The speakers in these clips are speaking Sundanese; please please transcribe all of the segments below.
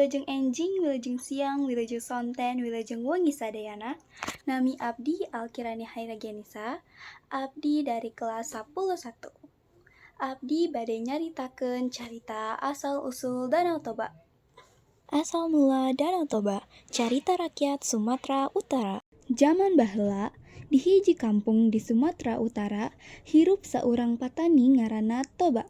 Wilujeng enjing, wilujeng siang, wilujeng sonten, wilujeng wengi sadayana. Nami abdi Alkirani Hairagenisa, abdi dari kelas 11. Abdi bade nyaritakeun carita asal-usul Danau Toba. Asal mula Danau Toba, carita rakyat Sumatera Utara. Jaman baheula, di hiji kampung di Sumatera Utara, hirup saurang patani ngaranna Toba.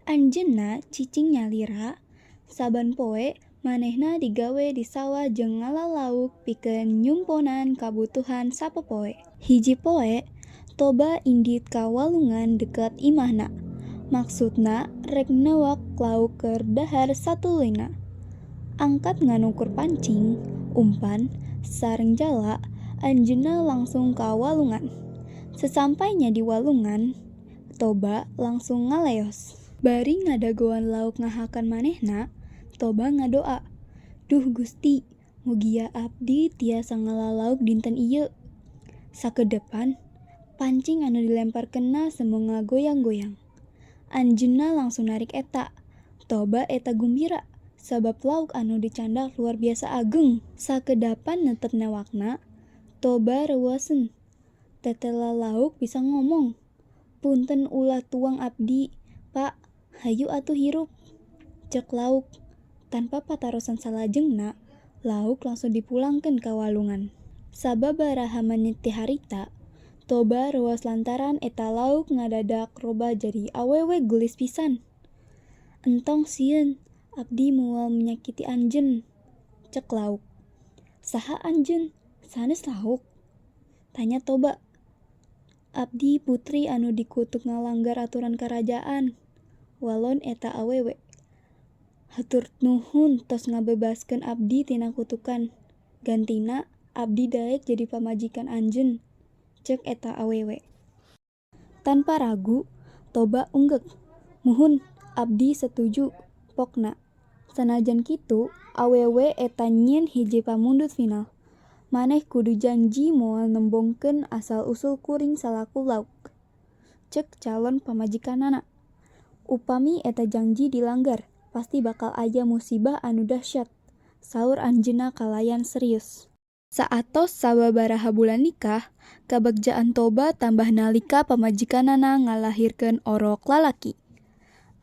Anjeunna cicing nyalira, saban poe manehna digawe di sawah jeung ngala lauk pikeun nyumponan kabutuhan sapopoe. Hiji poe, Toba indit ka walungan deket imahna. Maksudna rek newak lauk keur dahar satuluyna. Angkat nganukur pancing, umpan, sareng jala, anjeunna langsung ka walungan. Sasampayna di walungan, Toba langsung ngaleos. Bari ngadagoan lauk ngahakan manehna, Toba ngadoa, "Duh Gusti, mugia abdi tiasa ngala lauk dinten ieu." Sakedepan, pancing anu dilemparkeunna sembung ngagoyang-goyang. Anjeunna langsung narik eta. Toba eta gumbira, sabab lauk anu dicandak luar biasa ageng. Sakedapan netep newakna, Toba reuwaseun. Tetela lauk bisa ngomong, "Punten ulah tuang abdi, Pak, hayu atuh hirup," cek lauk. Tanpa patarosan salajengna, lauk langsung dipulangkeun ka walungan. Sababaraha menit ti harita, Toba reuwas lantaran eta lauk ngadadak robah jadi awewe geulis pisan. "Entong sieun, abdi moal menyakiti anjeun," cek lauk. "Saha anjeun, sanes lauk?" tanya Toba. "Abdi putri anu dikutuk ngalanggar aturan karajaan," walon eta awewe. "Hatur nuhun tos ngabebaskeun abdi tina kutukan. Gantina abdi daek jadi pamajikan anjeun," cek eta awewe. Tanpa ragu, Toba unggek. "Muhun, abdi satuju," pokna. Sanajan kitu, awewe eta nyieun hiji pamundut final. "Maneh kudu janji moal nembongkeun asal-usul kuring salaku lauk," cek calon pamajikanana. "Upami eta janji dilanggar, pasti bakal aya musibah anu dahsyat," saur anjeunna kalayan serius. Saatos sababaraha bulan nikah, kabagjaan Toba tambah nalika pamajikanana ngalahirkeun orok lalaki,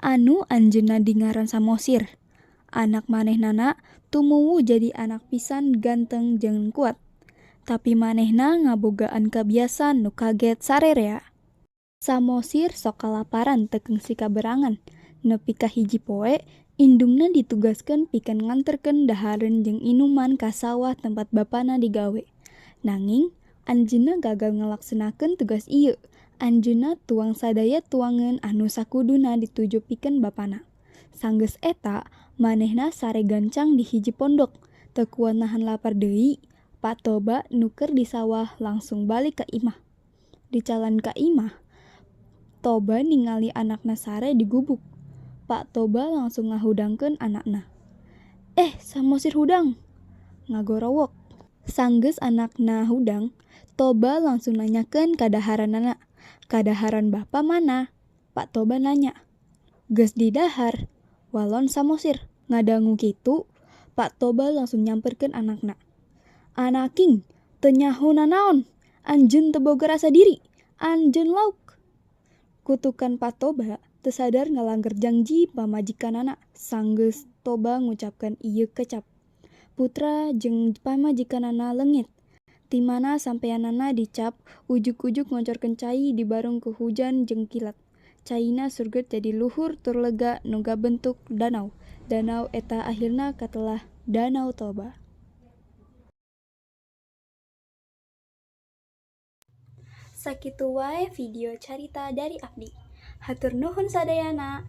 anu anjeunna dingaran Samosir. Anak manehnana tumuwuh jadi anak pisan ganteng jeung kuat. Tapi manehna ngabogaan kabiasaan nu kaget sarerea. Samosir sok kalaparan teu kungsi kaberangan, nepi ka hiji poe indungna ditugaskeun pikeun nganterkeun dahareun jeung inuman ka sawah tempat bapana digawe. Nanging, anjeunna gagal ngalaksenakeun tugas ieu. Anjeunna tuang sadaya tuangan anu sakuduna dituju pikeun bapana. Sanggeus eta, manehna sare gancang di hiji pondok. Teu kuat nahan lapar deui, Pak Toba nu keur di sawah langsung balik ka imah. Di jalan ka imah, Toba ningali anakna sare di gubuk. Pak Toba langsung ngahudangkeun anakna. "Eh, Samosir hudang!" ngagorowok. Sanggeus anakna hudang, Toba langsung nanyakeun kadaharanana. "Kadaharan Bapa mana?" Pak Toba nanya. "Geus didahar," walon Samosir. Ngadangu kitu, Pak Toba langsung nyamperkeun anakna. "Anaking, teu nyaho nanaon, anjeun teu boga rasa diri, anjeun lauk." Kutukan Pak Toba teu sadar ngalanggar janji pamajikanana. Sanggeus Toba ngucapkeun ieu kecap, putra jeung pamajikanana leungit. Ti mana sampeanana dicap, ujug-ujug ngocorkeun cai dibareng ku hujan jeung kilat. Caina surget jadi luhur tur lega nu ngabentuk danau. Danau eta akhirna katelah Danau Toba. Sakitu wae video carita dari abdi. Hatur nuhun sadayana.